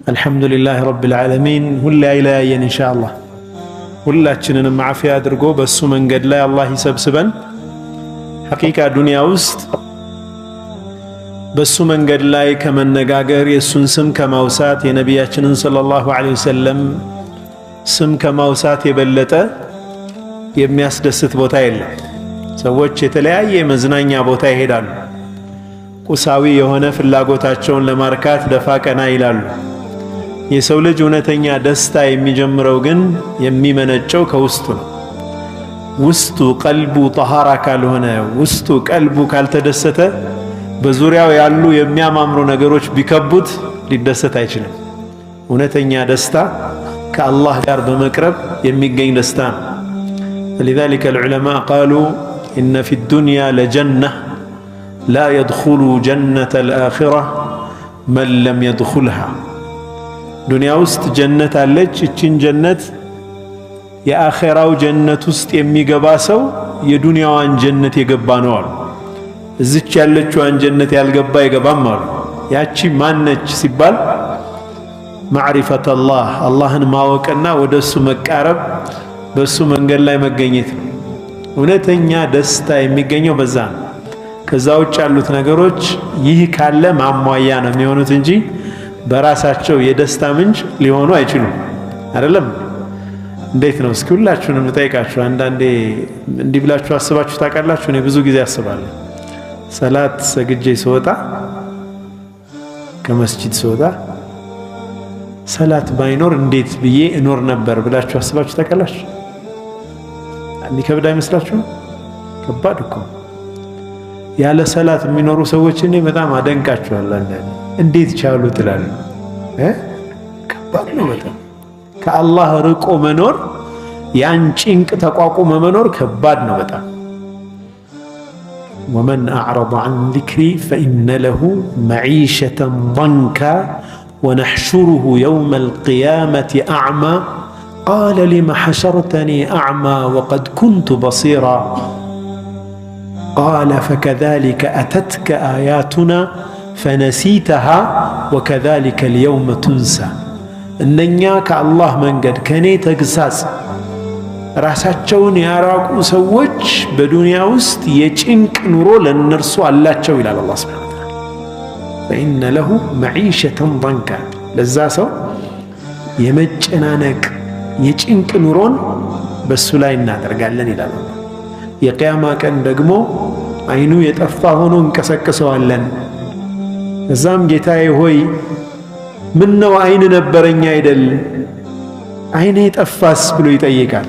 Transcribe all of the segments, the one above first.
الحمد لله رب العالمين። ሁሌ አይለያየን ኢንሻአላህ። ሁላችንንም ዓፊያ አድርጎ በእሱ መንገድ ላይ አላህ ይሰብስበን። ሐቂቃ ዱንያ ውስጥ በሱ መንገድ ላይ ከመነጋገር፣ የእሱን ስም ከማውሳት፣ የነቢያችንን صلى الله عليه وسلم ስም ከማውሳት የበለጠ የሚያስደስት ቦታ የለም። ሰዎች የተለያየ መዝናኛ ቦታ ይሄዳሉ። ቁሳዊ የሆነ ፍላጎታቸውን ለማርካት ደፋ ቀና ይላሉ። የሰው ልጅ እውነተኛ ደስታ የሚጀምረው ግን የሚመነጨው ከውስጡ ነው። ውስጡ ቀልቡ ጠሃራ ካልሆነ፣ ውስጡ ቀልቡ ካልተደሰተ፣ በዙሪያው ያሉ የሚያማምሩ ነገሮች ቢከቡት ሊደሰት አይችልም። እውነተኛ ደስታ ከአላህ ጋር በመቅረብ የሚገኝ ደስታ ነው። لذلك العلماء قالوا إن في الدنيا لجنة لا يدخل جنة الآخرة من لم يدخلها። ዱንያ ውስጥ ጀነት አለች። እችን ጀነት የአኼራው ጀነት ውስጥ የሚገባ ሰው የዱንያዋን ጀነት የገባ ነው አሉ። እዚች ያለችዋን ጀነት ያልገባ አይገባም አሉ። ያቺ ማነች ሲባል معرفة الله፣ አላህን ማወቅና ወደ እሱ መቃረብ፣ በእሱ መንገድ ላይ መገኘት ነው። እውነተኛ ደስታ የሚገኘው በዛ ነው። ከዛ ውጭ ያሉት ነገሮች ይህ ካለ ማሟያ ነው የሚሆኑት እንጂ በራሳቸው የደስታ ምንጭ ሊሆኑ አይችሉም። አይደለም? እንዴት ነው? እስኪ ሁላችሁንም እጠይቃችሁ። አንዳንዴ እንዲህ ብላችሁ አስባችሁ ታውቃላችሁ? እኔ ብዙ ጊዜ አስባለሁ። ሰላት ሰግጄ ስወጣ፣ ከመስጂድ ስወጣ ሰላት ባይኖር እንዴት ብዬ እኖር ነበር ብላችሁ አስባችሁ ታውቃላችሁ? የሚከብድ አይመስላችሁም? ከባድ እኮ። ያለ ሰላት የሚኖሩ ሰዎች እኔ በጣም አደንቃቸዋለሁ። አንዳንዴ እንዴት ቻሉ ትላለህ። ከባድ ነው በጣም። ከአላህ ርቆ መኖር፣ ያን ጭንቅ ተቋቁሞ መኖር ከባድ ነው በጣም። ومن أعرض عن ذكري فإن له معيشة ضنكا ونحشره يوم القيامة أعمى قال لم حشرتني أعمى وقد كنت بصيرا قال فكذلك أتتك آياتنا فنسيتها وكذلك اليوم تنسى። እነኛ ከአላህ መንገድ፣ ከእኔ ተግሳጽ ራሳቸውን ያራቁ ሰዎች በዱንያ ውስጥ የጭንቅ ኑሮ ለእነርሱ አላቸው ይላል አላህ سبحانه وتعالى። فإن له معيشة ضنكا፣ ለዛ ሰው የመጨናነቅ የጭንቅ ኑሮን በሱ ላይ እናደርጋለን ይላል። የቅያማ ቀን ደግሞ አይኑ የጠፋ ሆኖ እንቀሰቅሰዋለን። እዛም ጌታዬ ሆይ፣ ምን ነው አይን ነበረኝ አይደል? አይኔ ጠፋስ ብሎ ይጠይቃል።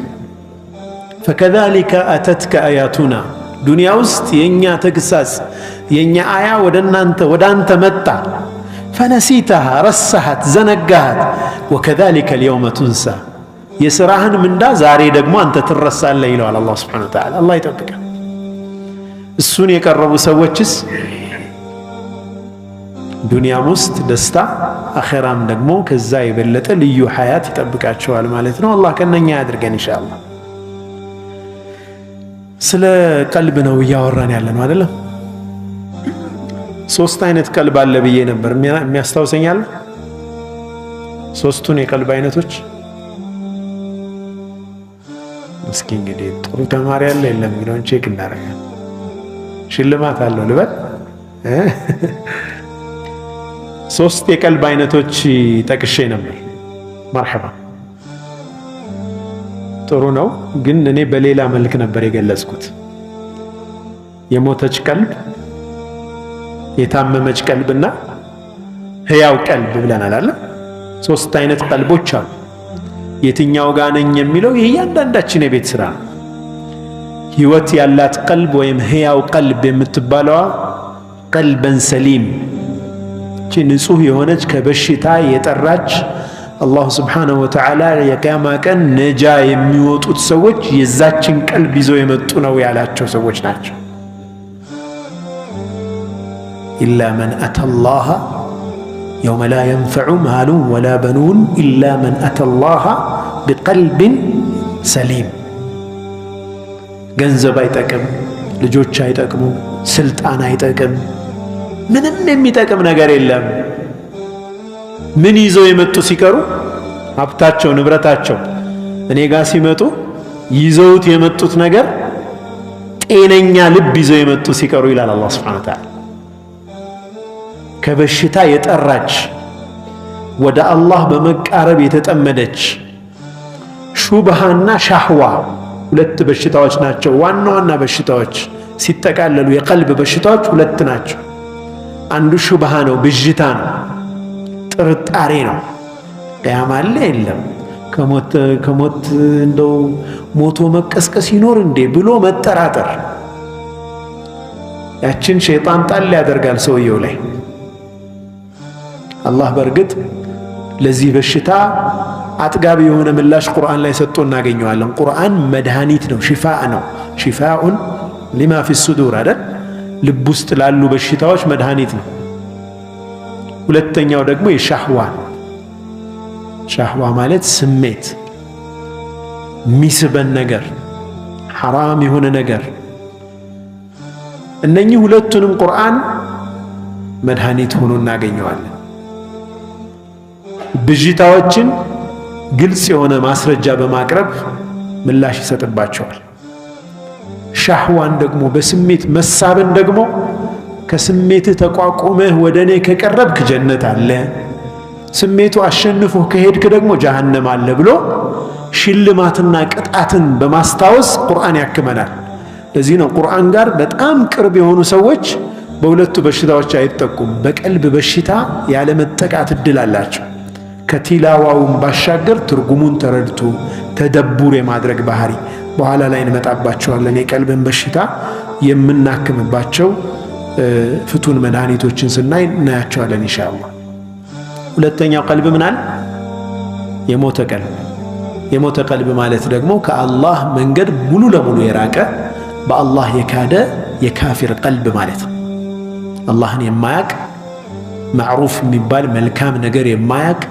فكذلك أتتك آياتنا፣ ዱንያ ውስጥ የእኛ ተግሳጽ፣ የእኛ አያ ወደ እናንተ ወደ አንተ መጣ። فنسيتها፣ ረሳሃት፣ ዘነጋሃት። وكذلك اليوم تنسى፣ የሥራህን ምንዳ ዛሬ ደግሞ አንተ ትረሳለህ ይለዋል አላህ سبحانه وتعالى። አላህ ይጠብቀን። እሱን የቀረቡ ሰዎችስ ዱንያም ውስጥ ደስታ፣ አኼራም ደግሞ ከዛ የበለጠ ልዩ ሐያት ይጠብቃቸዋል ማለት ነው። አላህ ከነኛ ያድርገን ኢንሻአላህ። ስለ ቀልብ ነው እያወራን ያለ ነው አይደለም? ሶስት አይነት ቀልብ አለ ብዬ ነበር። የሚያስታውሰኛል ሶስቱን የቀልብ አይነቶች? እስኪ እንግዲህ ጥሩ ተማሪ አለ የለም የሚለውን check እናደርጋለን። ሽልማት አለው ልበል። ሶስት የቀልብ አይነቶች ጠቅሼ ነበር። مرحبا፣ ጥሩ ነው፣ ግን እኔ በሌላ መልክ ነበር የገለጽኩት። የሞተች ቀልብ፣ የታመመች ቀልብና ህያው ቀልብ ብለናል አለ። ሶስት አይነት ቀልቦች አሉ። የትኛው ጋ ነኝ የሚለው የእያንዳንዳችን የቤት ስራ ነው። ህይወት ያላት ቀልብ ወይም ህያው ቀልብ የምትባለዋ قلبا سليم፣ ንጹህ የሆነች፣ ከበሽታ የጠራች፣ አላሁ سبحانه وتعالى የቅያማ ቀን ነጃ የሚወጡት ሰዎች የዛችን ቀልብ ይዘው የመጡ ነው ያላቸው ሰዎች ናቸው። إلا من أتى الله يوم لا ينفع مال ولا بنون إلا من أتى الله بقلب سليم። ገንዘብ አይጠቅም፣ ልጆች አይጠቅሙ፣ ስልጣን አይጠቅም፣ ምንም የሚጠቅም ነገር የለም። ምን ይዘው የመጡ ሲቀሩ ሀብታቸው ንብረታቸው እኔ ጋር ሲመጡ ይዘውት የመጡት ነገር ጤነኛ ልብ ይዘው የመጡ ሲቀሩ ይላል አላህ ሱብሓነሁ ወተዓላ። ከበሽታ የጠራች ወደ አላህ በመቃረብ የተጠመደች ሹብሃና ሻህዋ ሁለት በሽታዎች ናቸው። ዋና ዋና በሽታዎች ሲጠቃለሉ የቀልብ በሽታዎች ሁለት ናቸው። አንዱ ሹብሃ ነው፣ ብዥታ ነው፣ ጥርጣሬ ነው። ቅያማ አለ የለም፣ ከሞት እንደው ሞቶ መቀስቀስ ይኖር እንዴ ብሎ መጠራጠር። ያችን ሸይጣን ጣል ያደርጋል ሰውየው ላይ። አላህ በእርግጥ ለዚህ በሽታ አጥጋቢ የሆነ ምላሽ ቁርአን ላይ ሰጥቶ እናገኘዋለን። ቁርአን መድኃኒት ነው፣ ሽፋእ ነው። شفاء لما في الصدور አይደል? ልብ ውስጥ ላሉ በሽታዎች መድኃኒት ነው። ሁለተኛው ደግሞ የሻህዋ ሻህዋ ማለት ስሜት የሚስበን ነገር፣ ሐራም የሆነ ነገር። እነኚህ ሁለቱንም ቁርአን መድኃኒት ሆኖ እናገኘዋለን። ብዥታዎችን ግልጽ የሆነ ማስረጃ በማቅረብ ምላሽ ይሰጥባቸዋል። ሻህዋን ደግሞ በስሜት መሳብን ደግሞ ከስሜትህ ተቋቁመህ ወደ እኔ ከቀረብክ ጀነት አለ፣ ስሜቱ አሸንፎህ ከሄድክ ደግሞ ጀሃነም አለ ብሎ ሽልማትና ቅጣትን በማስታወስ ቁርአን ያክመናል። ለዚህ ነው ቁርአን ጋር በጣም ቅርብ የሆኑ ሰዎች በሁለቱ በሽታዎች አይጠቁም። በቀልብ በሽታ ያለመጠቃት እድል አላቸው። ከቲላዋውን ባሻገር ትርጉሙን ተረድቶ ተደቡር የማድረግ ባህሪ በኋላ ላይ እንመጣባቸዋለን። የቀልብን በሽታ የምናክምባቸው ፍቱን መድኃኒቶችን ስናይ እናያቸዋለን ኢንሻአላህ። ሁለተኛው ቀልብ ምናል? የሞተ ቀልብ። የሞተ ቀልብ ማለት ደግሞ ከአላህ መንገድ ሙሉ ለሙሉ የራቀ በአላህ የካደ የካፊር ቀልብ ማለት ነው። አላህን የማያቅ፣ ማዕሩፍ የሚባል መልካም ነገር የማያቅ፣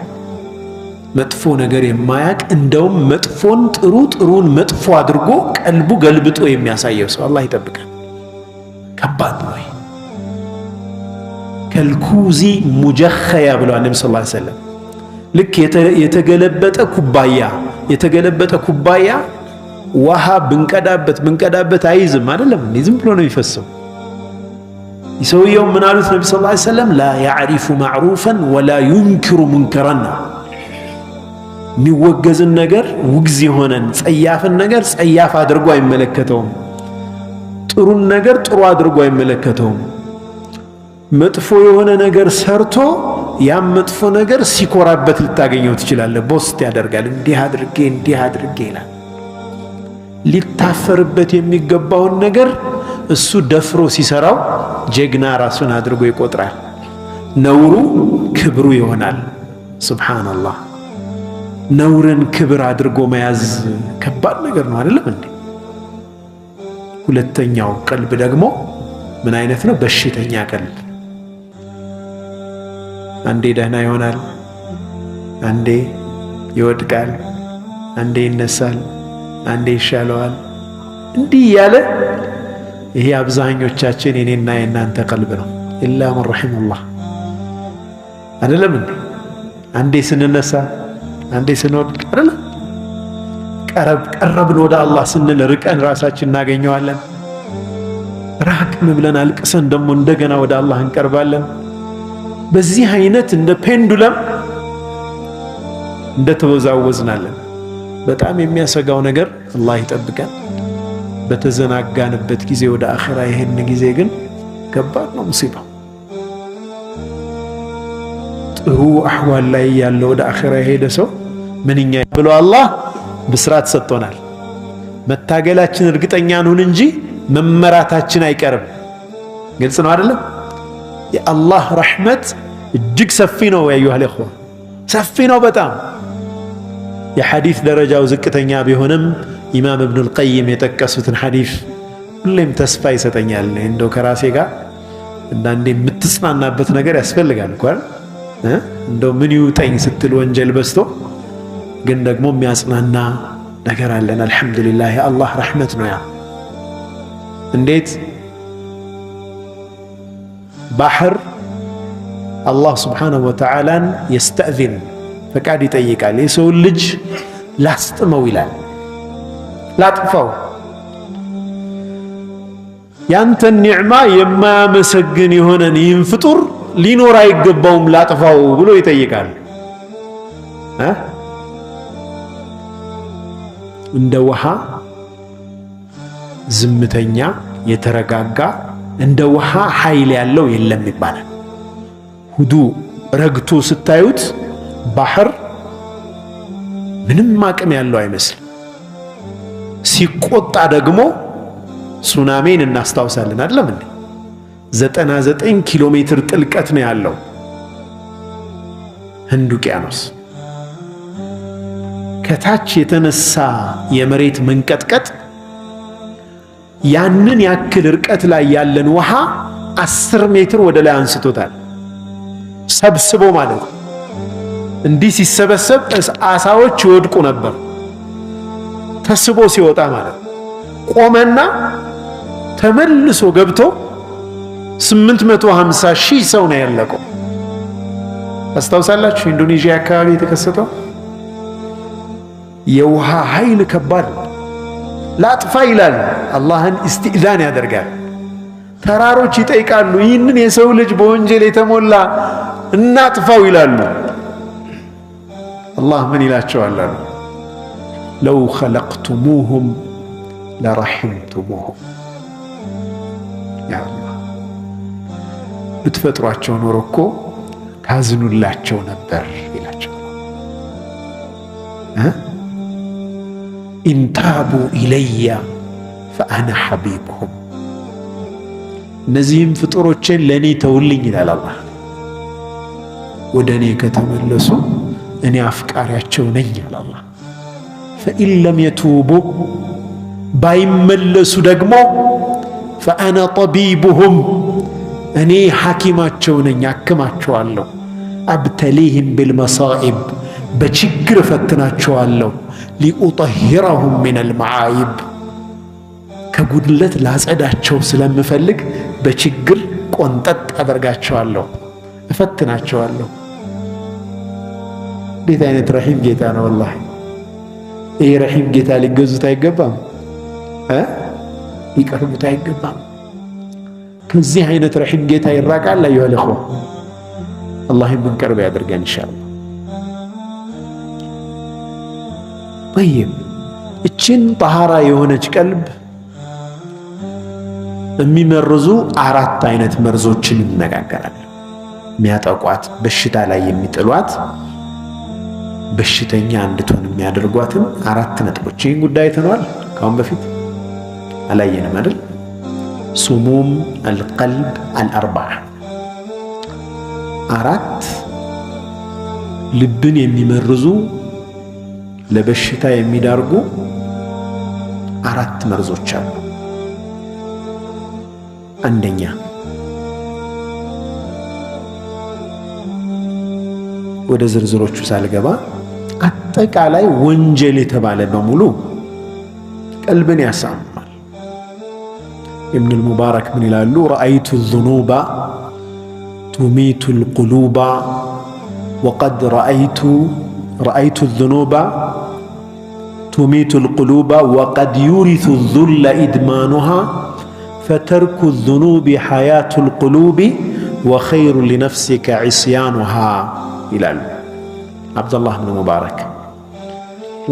መጥፎ ነገር የማያቅ፣ እንደውም መጥፎን ጥሩ ጥሩን መጥፎ አድርጎ ቀልቡ ገልብጦ የሚያሳየው ሰው አላህ ይጠብቃል። ከባድ ነው። ከልኩዚ ሙጀኸያ ብለዋል ነቢ ሰለላሁ ዐለይሂ ወሰለም። ልክ የተገለበጠ ኩባያ የተገለበጠ ኩባያ ውሃ ብንቀዳበት ብንቀዳበት አይዝም፣ አይደለም ዝም ብሎ ነው የሚፈሰው። ሰውየው ምን አሉት ነቢ ሰለላሁ ዐለይሂ ወሰለም? لا يعرف معروفا ولا ينكر منكرا። የሚወገዝን ነገር ውግዝ የሆነን ጸያፍን ነገር ጸያፍ አድርጎ አይመለከተውም። ጥሩን ነገር ጥሩ አድርጎ አይመለከተውም። መጥፎ የሆነ ነገር ሰርቶ ያም መጥፎ ነገር ሲኮራበት ልታገኘው ትችላለህ። boast ያደርጋል። እንዲህ አድርጌ እንዲህ አድርጌ ይላል። ሊታፈርበት የሚገባውን ነገር እሱ ደፍሮ ሲሰራው ጀግና ራሱን አድርጎ ይቆጥራል። ነውሩ ክብሩ ይሆናል። ሱብሓነላህ። ነውርን ክብር አድርጎ መያዝ ከባድ ነገር ነው፣ አይደለም እንዴ? ሁለተኛው ቀልብ ደግሞ ምን አይነት ነው? በሽተኛ ቀልብ። አንዴ ደህና ይሆናል፣ አንዴ ይወድቃል፣ አንዴ ይነሳል፣ አንዴ ይሻለዋል፣ እንዲህ እያለ። ይሄ አብዛኞቻችን የኔና የእናንተ ቀልብ ነው። ኢላ መን ረሒመላህ፣ አይደለም እንዴ? አንዴ ስንነሳ አንዴ ስንወድቅ፣ አይደለም? ቀረብ ቀረብን ወደ አላህ ስንል ርቀን ራሳችን እናገኘዋለን። ራቅን ብለን አልቅሰን ደግሞ እንደገና ወደ አላህ እንቀርባለን። በዚህ አይነት እንደ pendulum እንደተወዛወዝናለን። በጣም የሚያሰጋው ነገር አላህ ይጠብቀን። በተዘናጋንበት ጊዜ ወደ አኺራ ይሄን ጊዜ ግን ከባድ ነው ሙሲባው። ጥሩ አሕዋል ላይ ያለ ወደ አኺራ የሄደ ሰው ምንኛ ብሎ አላህ ብስራት ሰጥቶናል። መታገላችን እርግጠኛ እንሁን እንጂ መመራታችን አይቀርም። ግልጽ ነው አይደለም? የአላህ ረሕመት እጅግ ሰፊ ነው። أيها الإخوة ሰፊ ነው በጣም። የሐዲስ ደረጃው ዝቅተኛ ቢሆንም ኢማም እብኑል ቀይም የጠቀሱትን ሐዲስ ሁሌም ተስፋ ይሰጠኛል። እንደው ከራሴ ጋር አንዳንዴ የምትጽናናበት ነገር ያስፈልጋል እኮ አይደል? እንደው ምን ይውጠኝ ስትል ወንጀል በዝቶ ግን ደግሞ የሚያጽናና ነገር አለን። አልሐምዱሊላህ የአላህ ረሕመት ነው። ያ እንዴት ባህር አላህ سبحانه وتعالى ን يستأذن ፈቃድ ይጠይቃል። የሰውን ልጅ ላስጥመው ይላል፣ ላጥፋው። ያንተን ኒዕማ የማያመሰግን የሆነን ይህን ፍጡር ሊኖር አይገባውም፣ ላጥፋው ብሎ ይጠይቃል። እንደ ውሃ ዝምተኛ የተረጋጋ እንደ ውሃ ኃይል ያለው የለም ይባላል። ሁዱ ረግቶ ስታዩት ባህር ምንም አቅም ያለው አይመስልም። ሲቆጣ ደግሞ ሱናሜን እናስታውሳለን አይደለም እንዴ? 99 ኪሎ ሜትር ጥልቀት ነው ያለው ህንድ ውቅያኖስ። ከታች የተነሳ የመሬት መንቀጥቀጥ ያንን ያክል ርቀት ላይ ያለን ውሃ 10 ሜትር ወደ ላይ አንስቶታል። ሰብስቦ ማለት ነው። እንዲህ ሲሰበሰብ አሳዎች ይወድቁ ነበር። ተስቦ ሲወጣ ማለት ነው። ቆመና ተመልሶ ገብቶ 850 ሺህ ሰው ነው ያለቀው። አስታውሳላችሁ ኢንዶኔዥያ አካባቢ የተከሰተው የውሃ ኃይል ከባድ ነው። ላጥፋ ይላል፣ አላህን استئذان ያደርጋል። ተራሮች ይጠይቃሉ፣ ይህንን የሰው ልጅ በወንጀል የተሞላ እናጥፋው ይላሉ። አላህ ምን ይላቸዋል አሉ لو خلقتموهم لرحمتموهم። يا الله ብትፈጥሯቸው ኖሮ እኮ ታዝኑላቸው ነበር ይላቸዋል። إن تابوا إلي فأنا حبيبهم፣ እነዚህም ፍጡሮችን ለእኔ ተውልኝ ይላል አላህ። ወደ እኔ ከተመለሱ እኔ አፍቃሪያቸው ነኝ ይላል አላህ። فإن لم يتوبوا ባይመለሱ ደግሞ فأنا طبيبهم እኔ ሐኪማቸው ነኝ፣ አክማቸዋለሁ። أبتليهم بالمصائب በችግር እፈትናቸዋለሁ። لأطهرهم من المعايب ከጉድለት ላጸዳቸው ስለምፈልግ በችግር ቆንጠጥ አደርጋቸዋለሁ፣ እፈትናቸዋለሁ። እንዴት አይነት ረሒም ጌታ ነው! ወላሂ ይህ ረሒም ጌታ ሊገዙት አይገባም፣ ሊቀርቡት አይገባም። ከዚህ አይነት ረሒም ጌታ ይራቃል። አዩሃ ልእኽዋ አላህ የምንቀርብ ያደርገን ኢንሻአላህ። ጠይብ እችን ጠሃራ የሆነች ቀልብ የሚመርዙ አራት አይነት መርዞችን እንነጋገራለን። የሚያጠቋት በሽታ ላይ የሚጥሏት በሽተኛ እንድትሆን የሚያደርጓትን አራት ነጥቦች። ይህን ጉዳይ አይተነዋል ከአሁን በፊት አላየንም አይደል? ሱሙም አልቀልብ አልአርባዓ፣ አራት ልብን የሚመርዙ ለበሽታ የሚዳርጉ አራት መርዞች አሉ። አንደኛ ወደ ዝርዝሮቹ ሳልገባ አጠቃላይ ወንጀል የተባለ በሙሉ ቀልብን ያሳምማል። ኢብኑል ሙባረክ ምን ይላሉ? رأيت الذنوب تميت القلوب وقد رأيت الذنوب تميت القلوب وقد يورث الذل إدمانها فترك الذنوب حياة القلوب وخير لنفسك عصيانها ይላሉ አብደላህ ብን ሙባረክ።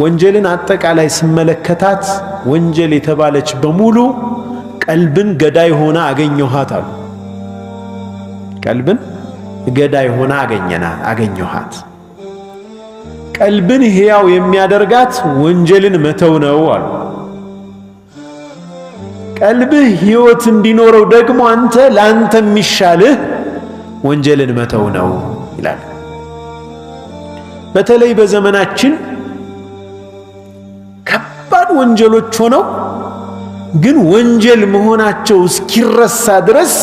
ወንጀልን አጠቃላይ ስመለከታት ወንጀል የተባለች በሙሉ ቀልብን ገዳይ ሆና አገኘኋት አሉ። ቀልብን ገዳይ ሆና አገኘኋት። ቀልብን ሕያው የሚያደርጋት ወንጀልን መተው ነው አሉ። ቀልብህ ሕይወት እንዲኖረው ደግሞ አንተ ለአንተ የሚሻልህ ወንጀልን መተው ነው ይላል። በተለይ በዘመናችን ከባድ ወንጀሎች ሆነው ግን ወንጀል መሆናቸው እስኪረሳ ድረስ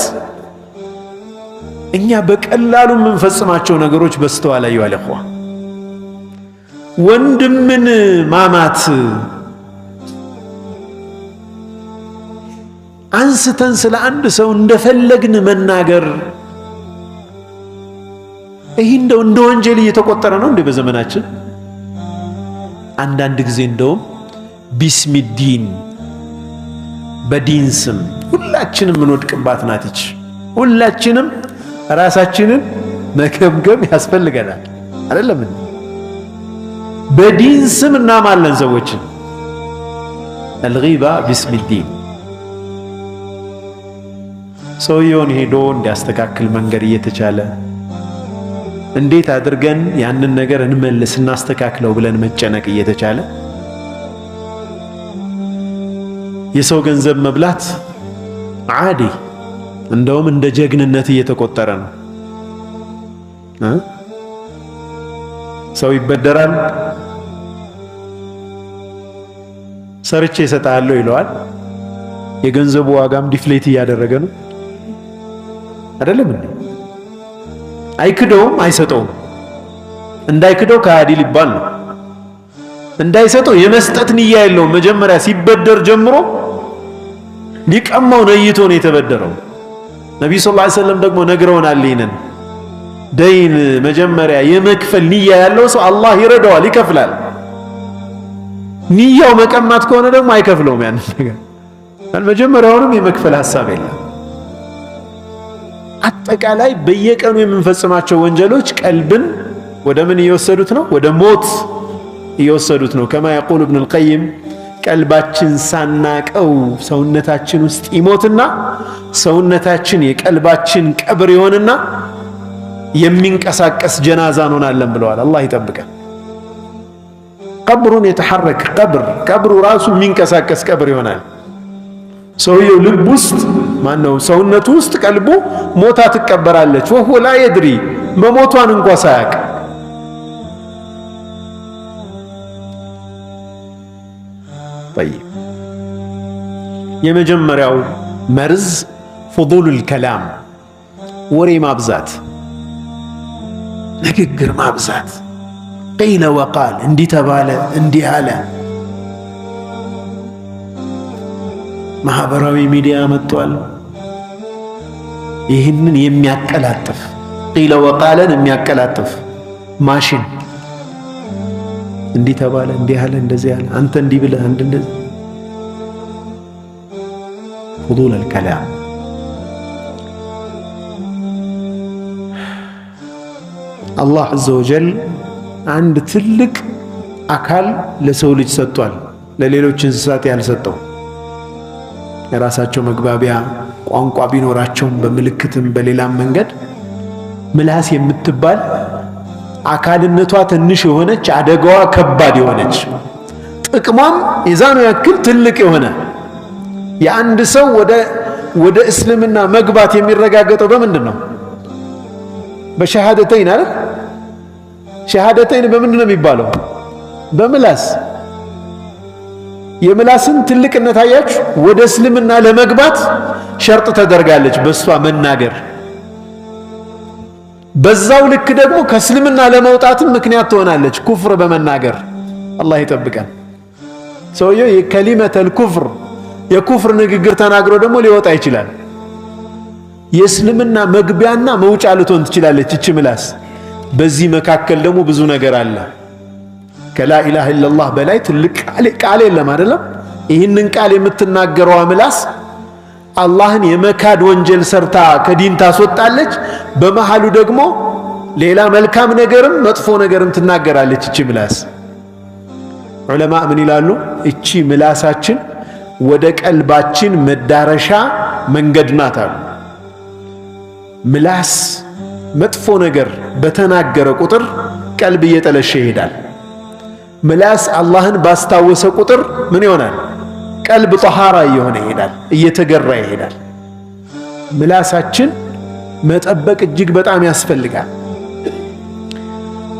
እኛ በቀላሉ የምንፈጽማቸው ነገሮች በስተዋል። አዩሃል እኽዋ ወንድምን ማማት አንስተን ስለ አንድ ሰው እንደፈለግን መናገር፣ ይህ እንደው እንደ ወንጀል እየተቆጠረ ነው እንዴ በዘመናችን? አንዳንድ ጊዜ እንደውም باسم الدين በዲን ስም ሁላችንም የምንወድቅባት ናት ይች። ሁላችንም ራሳችንን መገምገም ያስፈልገናል። አይደለም እንዴ? በዲን ስም እናማለን ሰዎችን። الغيبة باسم الدين። ሰውየውን ሄዶ እንዲያስተካክል መንገድ እየተቻለ እንዴት አድርገን ያንን ነገር እንመልስ እናስተካክለው ብለን መጨነቅ እየተቻለ የሰው ገንዘብ መብላት عادي እንደውም እንደ ጀግንነት እየተቆጠረ ነው። ሰው ይበደራል፣ ሰርቼ እሰጥሃለሁ ይለዋል። የገንዘቡ ዋጋም deflate እያደረገ ነው። አይደለም እንዴ? አይክደውም፣ አይሰጠውም። እንዳይክደው ከሃዲ ሊባል ነው። እንዳይሰጠው የመስጠት ንያ የለውም። መጀመሪያ ሲበደር ጀምሮ ሊቀማው ነይቶ ነው የተበደረው። ነቢዩ صلى الله عليه وسلم ደግሞ ነግረውናል። ይህንን ደይን መጀመሪያ የመክፈል ንያ ያለው ሰው አላህ ይረዳዋል፣ ይከፍላል። ንያው መቀማት ከሆነ ደግሞ አይከፍለውም። ያንን ነገር መጀመሪያውንም የመክፈል ሐሳብ የለም። አጠቃላይ በየቀኑ የምንፈጽማቸው ወንጀሎች ቀልብን ወደ ምን እየወሰዱት ነው? ወደ ሞት እየወሰዱት ነው። كما يقول ኢብኑል ቀይም ቀልባችን ሳናቀው ሰውነታችን ውስጥ ይሞትና ሰውነታችን የቀልባችን ቀብር ይሆንና የሚንቀሳቀስ ጀናዛ እንሆናለን ብለዋል። አላህ ይጠብቀን። ቀብሩን የተሐረክ ቀብር ቀብሩ ራሱ የሚንቀሳቀስ ቀብር ይሆናል። ሰውየው ልብ ውስጥ ማነው ሰውነቱ ውስጥ ቀልቡ ሞታ ትቀበራለች። ወሁ ላ የድሪ መሞቷን እንኳ ሳያቅ። ጠይብ የመጀመሪያው መርዝ ፉዱሉል ከላም ወሬ ማብዛት፣ ንግግር ማብዛት። ቂለ ወቃል እንዲህ ተባለ እንዲህ አለ። ማህበራዊ ሚዲያ መጥቷል። ይህንን የሚያቀላጥፍ ቂለ ወቃለን የሚያቀላጥፍ ማሽን እንዲህ ተባለ እንዲህ አለ እንደዚህ አለ አንተ እንዲህ ብለህ አንድ እንደዚህ ፉዱል አልከላም። አላህ ዐዘ ወጀል አንድ ትልቅ አካል ለሰው ልጅ ሰጥቷል፣ ለሌሎች እንስሳት ያልሰጠው። የራሳቸው መግባቢያ ቋንቋ ቢኖራቸውም በምልክትም በሌላም መንገድ ምላስ የምትባል አካልነቷ ትንሽ የሆነች አደጋዋ ከባድ የሆነች ጥቅሟም የዛኑ ያክል ትልቅ የሆነ የአንድ ሰው ወደ እስልምና መግባት የሚረጋገጠው በምንድን ነው? በሸሃደተይን አይደል? ሸሃደተይን በምንድን ነው የሚባለው? በምላስ። የምላስን ትልቅነት አያችሁ። ወደ እስልምና ለመግባት ሸርጥ ተደርጋለች በሷ መናገር። በዛው ልክ ደግሞ ከእስልምና ለመውጣትም ምክንያት ትሆናለች ኩፍር በመናገር። አላህ ይጠብቀን። ሰውየው የከሊመተል ኩፍር የኩፍር ንግግር ተናግሮ ደግሞ ሊወጣ ይችላል። የእስልምና መግቢያና መውጫ ልትሆን ትችላለች እቺ ምላስ። በዚህ መካከል ደግሞ ብዙ ነገር አለ። ከላኢላሃ ኢለላህ በላይ ትልቅ ቃል የለም አይደለም። ይህንን ቃል የምትናገረዋ ምላስ አላህን የመካድ ወንጀል ሰርታ ከዲን ታስወጣለች። በመሃሉ ደግሞ ሌላ መልካም ነገርም መጥፎ ነገርም ትናገራለች እቺ ምላስ። ዑለማ ምን ይላሉ? እቺ ምላሳችን ወደ ቀልባችን መዳረሻ መንገድ ናት አሉ። ምላስ መጥፎ ነገር በተናገረ ቁጥር ቀልብ እየጠለሸ ይሄዳል። ምላስ አላህን ባስታወሰ ቁጥር ምን ይሆናል? ቀልብ ጠሃራ እየሆነ ይሄዳል፣ እየተገራ ይሄዳል። ምላሳችን መጠበቅ እጅግ በጣም ያስፈልጋል።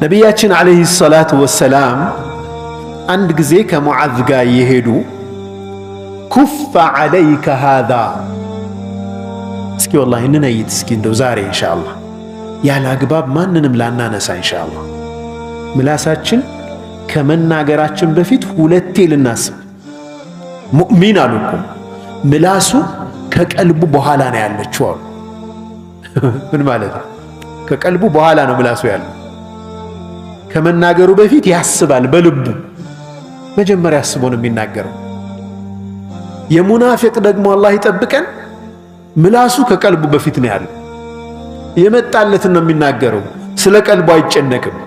ነቢያችን ዓለይሂ ሰላቱ ወሰላም አንድ ጊዜ ከሙዓዝ ጋር እየሄዱ ኩፈ ዓለይከ ሃዛ፣ እስኪ ወላሂ እንነይት እስኪ እንደው ዛሬ ኢንሻአላህ ያለ አግባብ ማንንም ላናነሳ ኢንሻአላህ። ምላሳችን ከመናገራችን በፊት ሁለቴ ልናስብ። ሙእሚን አሉ እኮ ምላሱ ከቀልቡ በኋላ ነው ያለችው አሉ። ምን ማለት ነው? ከቀልቡ በኋላ ነው ምላሱ ያለው። ከመናገሩ በፊት ያስባል በልቡ፣ መጀመሪያ አስቦ ነው የሚናገረው። የሙናፊቅ ደግሞ አላህ ይጠብቀን፣ ምላሱ ከቀልቡ በፊት ነው ያለው። የመጣለትን ነው የሚናገረው፣ ስለ ቀልቡ አይጨነቅም።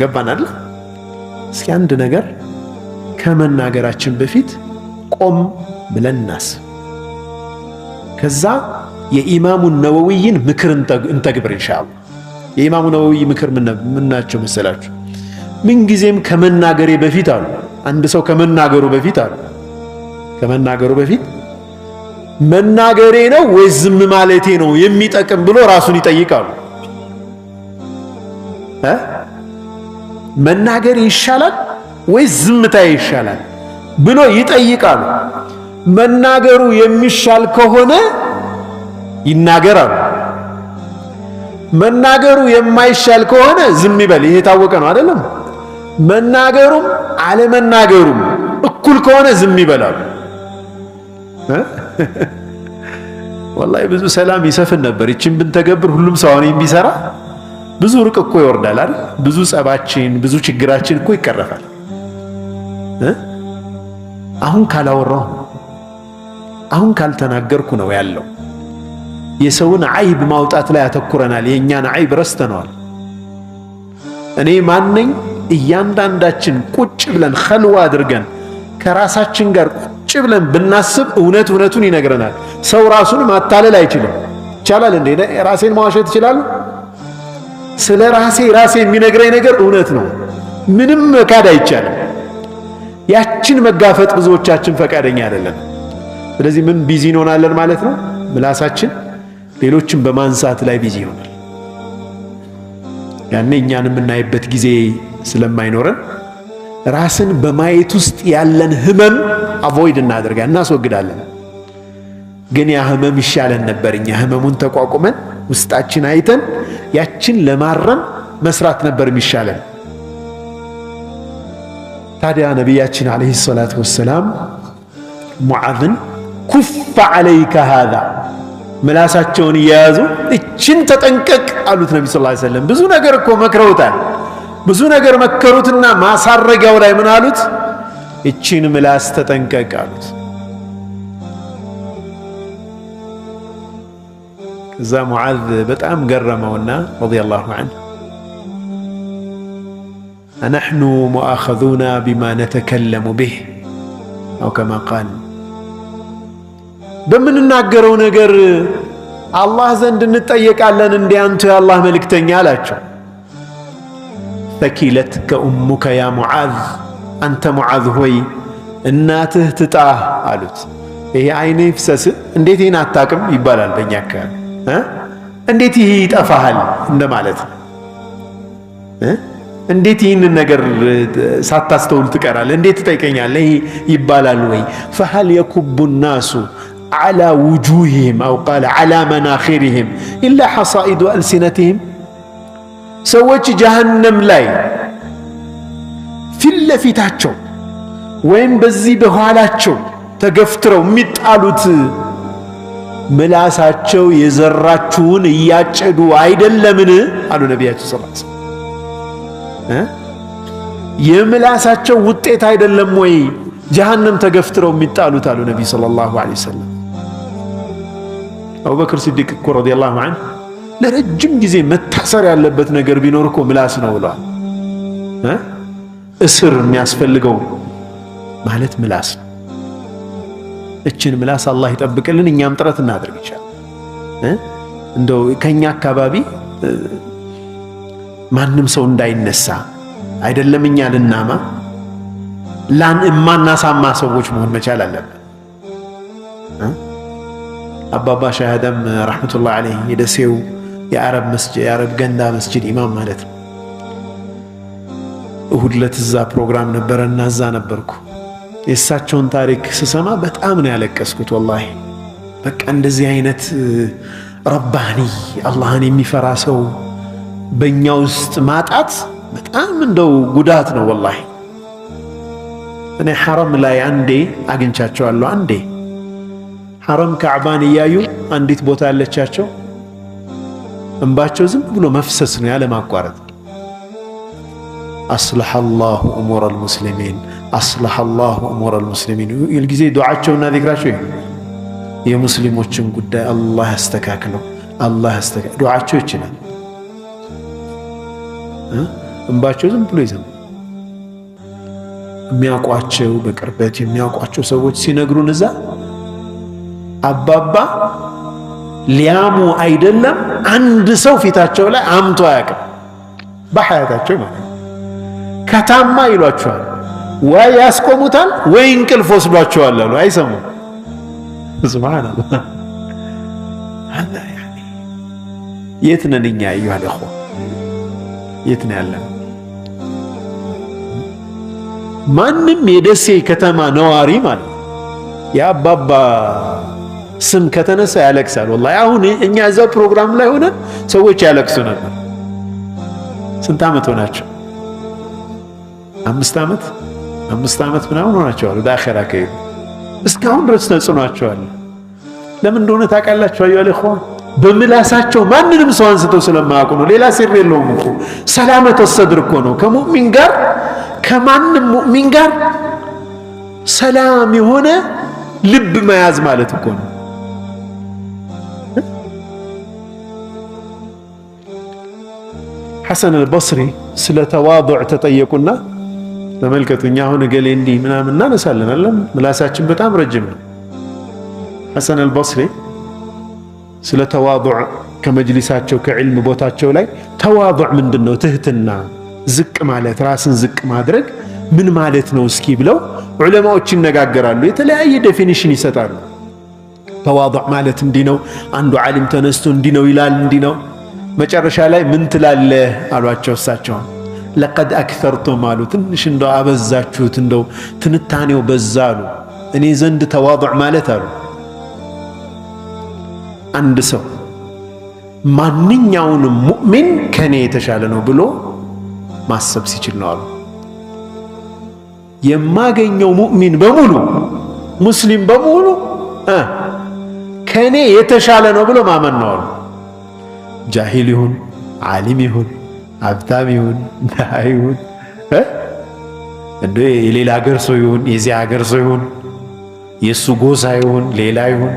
ገባን አይደል? እስኪ አንድ ነገር ከመናገራችን በፊት ቆም ብለን እናስብ። ከዛ የኢማሙ ነወዊይን ምክር እንተግብር ኢንሻአላህ። የኢማሙ ነወዊ ምክር ምን ናቸው መሰላችሁ? ምንጊዜም ከመናገሬ በፊት አሉ፣ አንድ ሰው ከመናገሩ በፊት አሉ፣ ከመናገሩ በፊት መናገሬ ነው ወይስ ዝም ማለቴ ነው የሚጠቅም ብሎ ራሱን ይጠይቃሉ። መናገሬ ይሻላል ወይስ ዝምታዬ ይሻላል ብሎ ይጠይቃሉ። መናገሩ የሚሻል ከሆነ ይናገራሉ። መናገሩ የማይሻል ከሆነ ዝም ይበል። ይሄ የታወቀ ነው አይደለም? መናገሩም አለመናገሩም እኩል ከሆነ ዝም ይበላሉ። ወላሂ ብዙ ሰላም ይሰፍን ነበር። ይችን ብንተገብር ሁሉም ሰው አሁን ቢሰራ ብዙ ርቅ እኮ ይወርዳል አይደል? ብዙ ጸባችን፣ ብዙ ችግራችን እኮ ይቀረፋል። አሁን ካላወራሁ፣ አሁን ካልተናገርኩ ነው ያለው። የሰውን አይብ ማውጣት ላይ አተኩረናል። የእኛን አይብ ረስተነዋል። እኔ ማነኝ? እያንዳንዳችን ቁጭ ብለን ኸልዋ አድርገን ከራሳችን ጋር ቁጭ ብለን ብናስብ እውነት እውነቱን ይነግረናል። ሰው ራሱን ማታለል አይችልም። ይቻላል እንዴ? ራሴን መዋሸት ይችላል? ስለ ራሴ ራሴ የሚነግረኝ ነገር እውነት ነው። ምንም መካድ አይቻልም። ያችን መጋፈጥ ብዙዎቻችን ፈቃደኛ አይደለም። ስለዚህ ምን busy እንሆናለን ማለት ነው? ምላሳችን ሌሎችን በማንሳት ላይ busy ይሆናል። ያኔ እኛን የምናይበት ጊዜ ስለማይኖረን ራስን በማየት ውስጥ ያለን ህመም avoid እናደርጋለን፣ እናስወግዳለን። ግን ያ ህመም ይሻለን ነበር። እኛ ህመሙን ተቋቁመን ውስጣችን አይተን ያችን ለማረም መስራት ነበር የሚሻለን። ታዲያ ነቢያችን عليه الصلاة والسلام ሙዓዝን كف عليك هذا ምላሳቸውን እየያዙ እችን ተጠንቀቅ አሉት። ነቢ ስ ሰለም ብዙ ነገር እኮ መክረውታል። ብዙ ነገር መከሩትና ማሳረጊያው ላይ ምን አሉት? እችን ምላስ ተጠንቀቅ አሉት። ከዛ ሙዓዝ በጣም ገረመውና رضي الله عنه أنحن مؤاخذون بما نتكلم به أو كما قال፣ በምንናገረው ነገር አላህ ዘንድ እንጠየቃለን እንዴ አንቱ የአላህ መልእክተኛ አላቸው። ثكلتك أمك يا معاذ፣ አንተ ሙዓዝ ሆይ እናትህ ትጣህ አሉት። ይሄ አይኔ ይፍሰስ እንዴት ይህን አታውቅም ይባላል በእኛ አካባቢ፣ እንዴት ይህ ይጠፋሃል እንደማለት ነው። እንዴት ይህንን ነገር ሳታስተውል ትቀራለህ? እንዴት ትጠይቀኛለህ? ይህ ይባላል ወይ? فهل يكب الناس على وجوههم أو قال على مناخرهم إلا حصائد ألسنتهم። ሰዎች ጀሃነም ላይ ፊት ለፊታቸው ወይም በዚህ በኋላቸው ተገፍትረው የሚጣሉት ምላሳቸው የዘራችውን እያጨዱ አይደለምን? አሉ ነቢያችን صلى الله عليه وسلم። የምላሳቸው ውጤት አይደለም ወይ ጀሃነም ተገፍትረው የሚጣሉት አሉ ነቢይ صلى الله عليه وسلم። አቡበክር ሲዲቅ እኮ رضي الله عنه ለረጅም ጊዜ መታሰር ያለበት ነገር ቢኖር እኮ ምላስ ነው ብለዋል። እስር የሚያስፈልገው ማለት ምላስ ነው። እችን ምላስ አላህ ይጠብቅልን፣ እኛም ጥረት እናድርግ። ይቻላል እንደው ከኛ አካባቢ ማንም ሰው እንዳይነሳ አይደለም እኛ ልናማ ላን እማናሳማ ሰዎች መሆን መቻል አለብን። አባባ ሻህ አደም ረሕመቱላህ ዐለይህ የደሴው የአረብ መስጂድ የአረብ ገንዳ መስጂድ ኢማም ማለት ነው። እሁድ ዕለት እዛ ፕሮግራም ነበረና እዛ ነበርኩ። የእሳቸውን ታሪክ ስሰማ በጣም ነው ያለቀስኩት። ወላሂ በቃ እንደዚህ አይነት ረባኒ አላህን የሚፈራ ሰው በእኛ ውስጥ ማጣት በጣም እንደው ጉዳት ነው ወላሂ። እኔ ሐረም ላይ አንዴ አግኝቻቸዋለሁ። አንዴ ሐረም ካዕባን እያዩ አንዲት ቦታ ያለቻቸው እንባቸው ዝም ብሎ መፍሰስ ነው ያለ ማቋረጥ። أصلح الله أمور المسلمين أصلح الله أمور المسلمين። ሁልጊዜ ዱዓቸውና ዚክራቸው ይሄ የሙስሊሞችን ጉዳይ አላህ ያስተካክለው፣ አላህ ያስተካክለው። ዱዓቸው ይችላል። እንባቸው ዝም ብሎ ይዘም። የሚያውቋቸው በቅርበት የሚያውቋቸው ሰዎች ሲነግሩን እዛ አባባ ሊያሙ አይደለም አንድ ሰው ፊታቸው ላይ አምቶ አያውቅም በሐያታቸው ማለት ነው። ከታማ ይሏቸዋል ወይ ያስቆሙታል ወይ እንቅልፍ ወስዷቸዋል አሉ። አይሰሙም። سبحان الله። هذا يعني የት ነን እኛ? أيها الإخوة የት ነው ያለን? ማንም የደሴ ከተማ ነዋሪ ማለት የአባባ ስም ከተነሳ ያለቅሳል። والله አሁን እኛ እዛው ፕሮግራም ላይ ሆነን ሰዎች ያለቅሱ ነበር። ስንት ዓመት ሆናቸው? 5 ዓመት፣ 5 ዓመት ምናምን ሆናቸዋል። ወደ አኼራ ከሄዱ እስካሁን ድረስ ተጽዕኗቸዋል። ለምን እንደሆነ ታውቃላችሁ? أيها الإخوة በምላሳቸው ማንንም ሰው አንስተው ስለማያውቁ ነው። ሌላ سر የለውም እኮ። سلامة الصدر እኮ ነው። ከሙእሚን ጋር፣ ከማንም ሙእሚን ጋር ሰላም የሆነ ልብ መያዝ ማለት እኮ ነው። ሐሰን አልበስሪ ስለ ተዋዱዕ ተጠየቁና ተመልከቱ፣ እኛ አሁን እገሌ እንዲህ ምናምን እናነሳለን አለም ምላሳችን በጣም ረጅም ነው። ሐሰን አልበስሪ ስለ ተዋዱዕ ከመጅሊሳቸው ከዕልም ቦታቸው ላይ ተዋዱዕ ምንድን ነው? ትህትና፣ ዝቅ ማለት፣ ራስን ዝቅ ማድረግ ምን ማለት ነው እስኪ ብለው ዑለማዎች ይነጋገራሉ። የተለያየ definition ይሰጣሉ። ተዋዱዕ ማለት እንዲህ ነው። አንዱ ዓሊም ተነስቶ እንዲህ ነው ይላል፣ እንዲህ ነው። መጨረሻ ላይ ምን ትላለህ አሏቸው። እሳቸውን لقد أكثرتم አሉ። ትንሽ እንደው አበዛችሁት፣ እንደው ትንታኔው በዛ አሉ። እኔ ዘንድ ተዋዱዕ ማለት አሉ አንድ ሰው ማንኛውንም ሙእሚን ከኔ የተሻለ ነው ብሎ ማሰብ ሲችል ነው አሉ። የማገኘው ሙእሚን በሙሉ፣ ሙስሊም በሙሉ ከኔ የተሻለ ነው ብሎ ማመን ነው አሉ። ጃሂል ይሁን ዓሊም ይሁን፣ ሀብታም ይሁን ድሃ ይሁን፣ እንደ የሌላ ሀገር ሰው ይሁን የዚህ ሀገር ሰው ይሁን፣ የእሱ ጎሳ ይሁን ሌላ ይሁን፣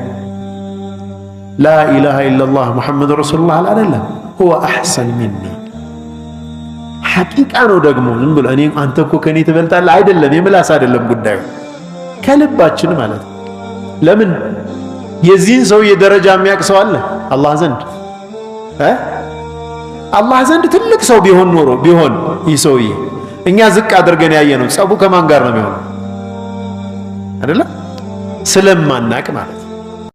لا إله إلا الله محمد رسول الله አይደለም هو أحسن مني حقيقة ነው። ደግሞ ዝም ብሎ እኔ አንተ እኮ ከኔ ትበልጣለህ አይደለም፣ የምላስ አይደለም ጉዳዩ፣ ከልባችን ማለት ነው። ለምን የዚህን ሰውዬ ደረጃ የሚያውቅ ሰው አለ አላህ ዘንድ? አላህ ዘንድ ትልቅ ሰው ቢሆን ኖሮ ቢሆን ይህ ሰውዬ እኛ ዝቅ አድርገን ያየነው ጸቡ ከማን ጋር ነው የሚሆነው? አይደለም ስለማናቅ ማለት ነው።